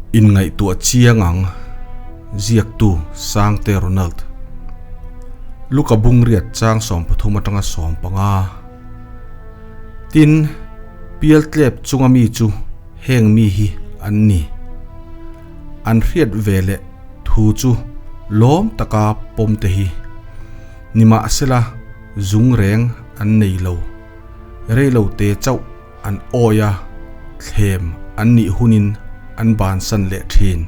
Inngaihtuah chiang ang, ziaktu Sangte Ronald. Luka bungriat chang 13 atanga 15. Tin, pialtlep chunga mi chu heng mi hi an ni. An hriat ve leh thu chu lawm taka pawm te hi. Nimahsela zung reng an nei lo. Reilo te chauh an awi a, thlem an nih hunin an bansan leh thin.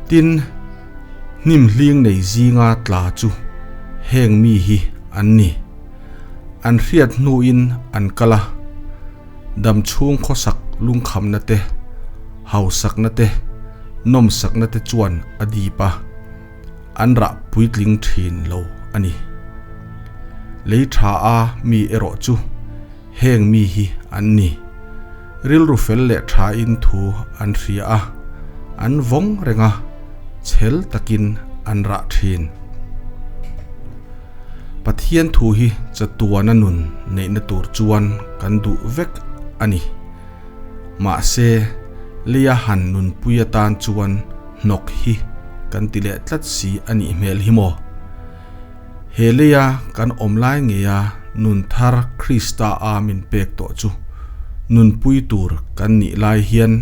Tin, hnim hling nei zinga tla chu heng mi hi an ni. An hriat hnuin an kal a, dam chhung khawsak lungkhamna te, hausakna te, nawmsakna te chuan a dip a. An rah puitling thin lo a ni. Lei tha a mi erawh chu heng mi hi an ni. Rilru fel leh tha in thu an hria a, an vawng reng a, chhel takin an rah thin. Pathian thu hi chatuana nun neihna tur chuan kan duh vek a ni. Mahse, leia han nunpui atan chuan hnawk hi kan ti leh tlat si a nih hmel hi maw? He leia kan awm lai ngeia nun thar Krista a min pek tawh chu nunpui tur kan nih lai hian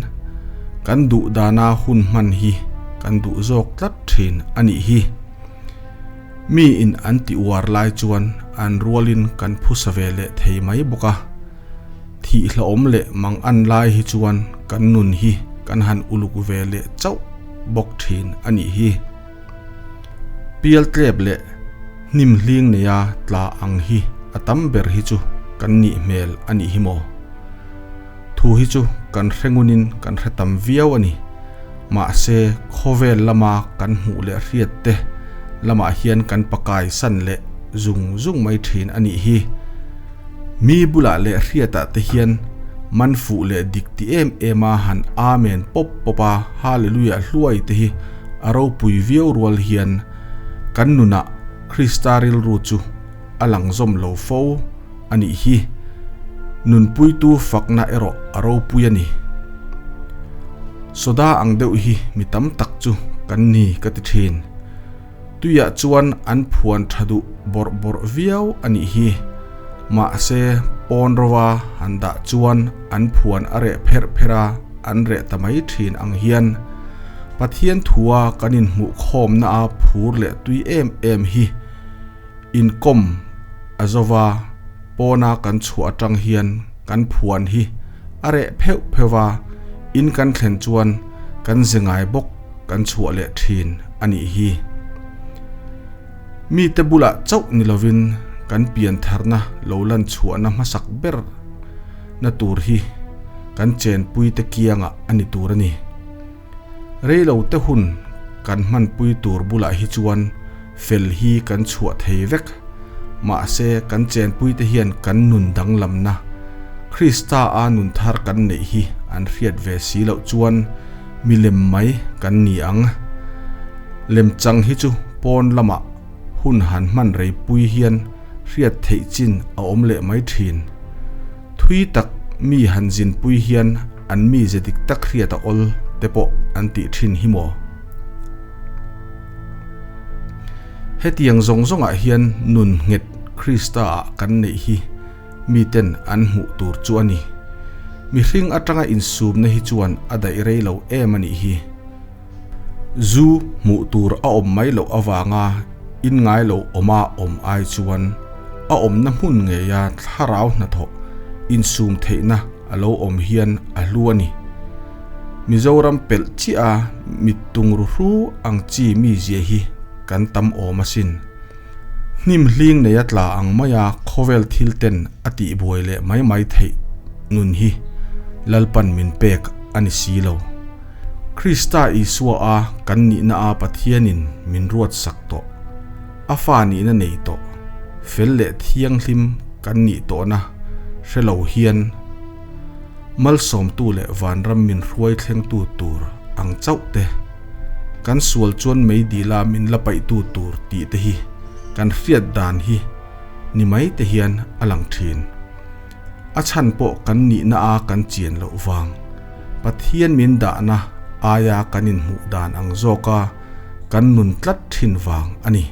kan duh dana hun hman hi kan duh zawk tlat thin a nih hi. Mi in an ti uar lai chuan an rualin kan phusa ve leh thei mai bawk a. Thih hlauhawm leh mang an lai hi chuan kan nun hi kan han uluk ve leh chauh bawk thin a nih hi. Pial tlep leh hnim hling neia tla ang hi a tam ber hi chu kan nih hmel a nih hi maw? Thu hi chu kan hre ngunin kan hre tam viau a ni. Mahse khawvel lama kan hmuh leh hriat te lamah hian kan pakai san leh zung zung mai thin a nih hi. Mi bulah leh hriatah te hian man fuh leh dik ti em em a han Amen pawp pawp a Hallelujah hluai te hi a ropui viau rual hian kan nunah Krista rilru chu a lang zawm lo fo a nih hi. Nunpuitu fakna erawh a ropui a ni. Soda ang deuh hi mi tam tak chu kan ni ka ti thin. Tuiah chuan an phuan tha duh bawrh bawrh viau a nih hi. Mahse, pawn rova han dah chuan an phuan a reh pherh pherh a, an reh ta mai thin ang hian Pathian thua kan inhmuh khawmna a phur leh tui em em hi inkawm a zova pawna kan chhuah atang hian kan phuan hi a reh pheuh pheuh va, in kan thlen chuan kan ze ngai bawk kan chhuah leh thin a nih hi. Mite bulah chauh ni lovin kan pian tharna lo lan chhuahna hmasak ber na tur hi kan chenpui te kiangah a ni tur a ni. Reilo te hun kan hmanpui tur bulah hi chuan fel hi kan chhuah thei vek. Mahse kan chenpui te hian kan nun danglamna Krista a nun thar kan neih hi an hriat ve si loh chuan Milem mai kan ni ang. Lemchang hi chu pawn lamah hun han hman rei pui hian hriat theih chin a awm leh mai thin. Thui tak mi han zin pui hian an mi ze dik tak hriat a awl te pawh an tih thin hi maw? Hetiang zawng zawngah hian nun nghet Krista ah kan neih hi miten an hmuh tur chu a ni. Mihring atanga insumna hi chuan a daih rei lo em a nih hi. Zu hmuh tur a awm mai loh avanga in ngai lo awma awm ai chuan a awmna hmun ngeia thlarau hnathawh insum theihna a lo awm hian a hlu a ni. Mizoram pelh chiah a mittung ruhru ang chi mizia hi kan tam awm asin. Hnim hling nei a tla ang maia khawvel thil ten a tihbuai leh mai mai theih nun hi Lalpan min pek a ni si lo. Krista Isua a kan nihna a Pathianin min ruat sak tawh, a fa nihna nei tawh, fel leh thianghlim kan nih tawhna hre lo hian Malsawmtu leh vanram min hruai thlengtu tur ang chauh te, kan sual chuan meidila min la paihtu tur tih te hi kan hriat dan hi ni mai te hian a lang thin. A chhan pawh kan nihna a kan chian loh vang. Pathian min dahna aia kan inhmuh dan ang zawka kan nun tlat thin vang a ni.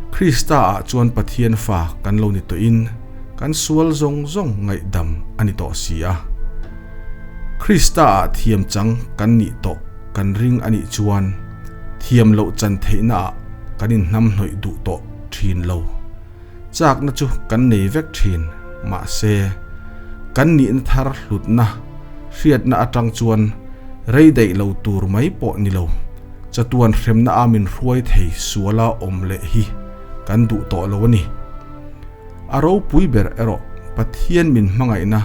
Krista-ah chuan Pathian fa kan lo ni tawhin kan sual zawng zawng ngaihdam a ni tawh si a. Krista-ah thiam chang kan nih tawh kan ring a nih chuan thiam loh chan theihnaah kan inhnamhnawih duh tawh thin lo. Chakna chu kan nei vek thin, mahse, kan nihna thar hlutna hriatna atang chuan rei daih lo tur mai pawh ni lo, chatuan hremna a min hruai thei suala awm leh hi kan duh tawh lo a ni. A ropui ber erawh Pathian min hmangaihna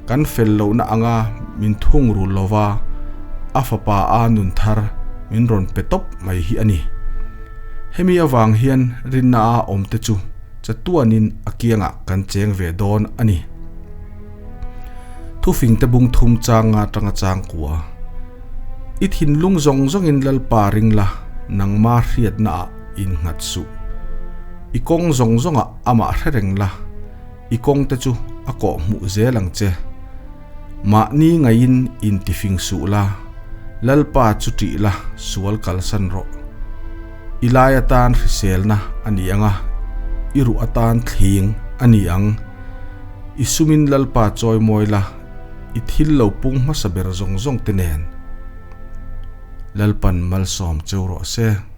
kan fel lohna anga min thung rul lova a fapa a nun thar min rawn pe tawp mai hi a ni. Hemi avang hian rinna a awmte chu chatuanin a kiangah kan cheng ve dawn a ni. Thufingte bung thum changa atanga chang kua. I thinlung zawng zawngin Lalpa ring la, nangma hriatnaah innghat suh. I kawng zawng zawngah amah hre reng la, i kawngte chu a kawh hmuh zel ang che. Mahni ngaiin intifing suh la, Lalpa chu ṭih la, sual kalsan rawh. I lai atan hriselna a ni ang a, i ruh atan thling a ni ang. I sumin Lalpa chawimawi la, i thil lo pung hmasa ber zawng zawng te nen. Lalpan malsawm cheu rawh se.